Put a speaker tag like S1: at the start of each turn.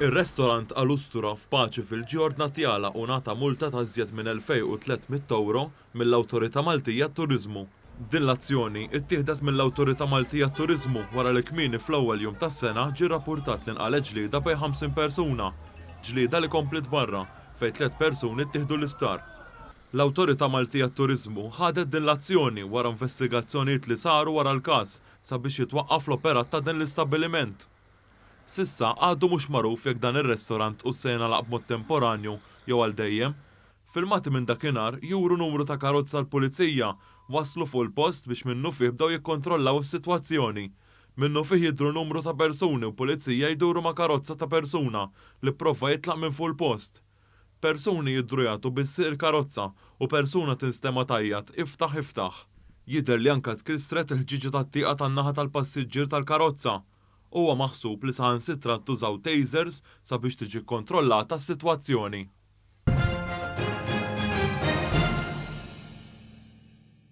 S1: Ir-restorant Alustura f'Paċi fil-ġie ordnat jagħlaq u ngħata multa ta' iżjed minn 2,300 ewro mill-Awtorità Maltija għat-Turiżmu. Din l-azzjoni ttieħdet mill-Awtorità Maltija għat-Turiżmu wara li kmieni fl-ewwel jum tas-sena ġie rrappurtat li nqalgħet ġlieda bejn 50 persuna. Ġlieda li kompliet barra, fejn tlett persuni ttieħdu l-isptar. L-Awtorità Maltija għat-Turiżmu ħadet din l-azzjoni wara investigazzjonijiet li saru wara l-każ sabiex jitwaqqaf l-operat ta' din l-istabbiliment. S'issa għadu mhux magħruf jekk dan ir-restorant hux se jingħalaq b'mod temporanju jew għal dejjem. Filmati minn dakinhar juru numru ta' karozzi tal-Pulizija waslu fuq il-post biex minnufih bdew jikkontrollaw is-sitwazzjoni. Minnufih jidhru numru ta' persuni u Pulizija jduru ma' karozza ta' persuna li pprova jitlaq minn fuq il-post. Persuni jidhru jagħtu bis-sieq il-karozza u persuna tinstema' tgħajjat iftaħ iftaħ. Jidher li anke tkissret il-ħġieġa tat-tieqa tan-naħa tal-passiġġier tal-karozza. Huwa maħsub li saħansitra ntużaw tasers sabiex tiġi kkontrollata s-sitwazzjoni.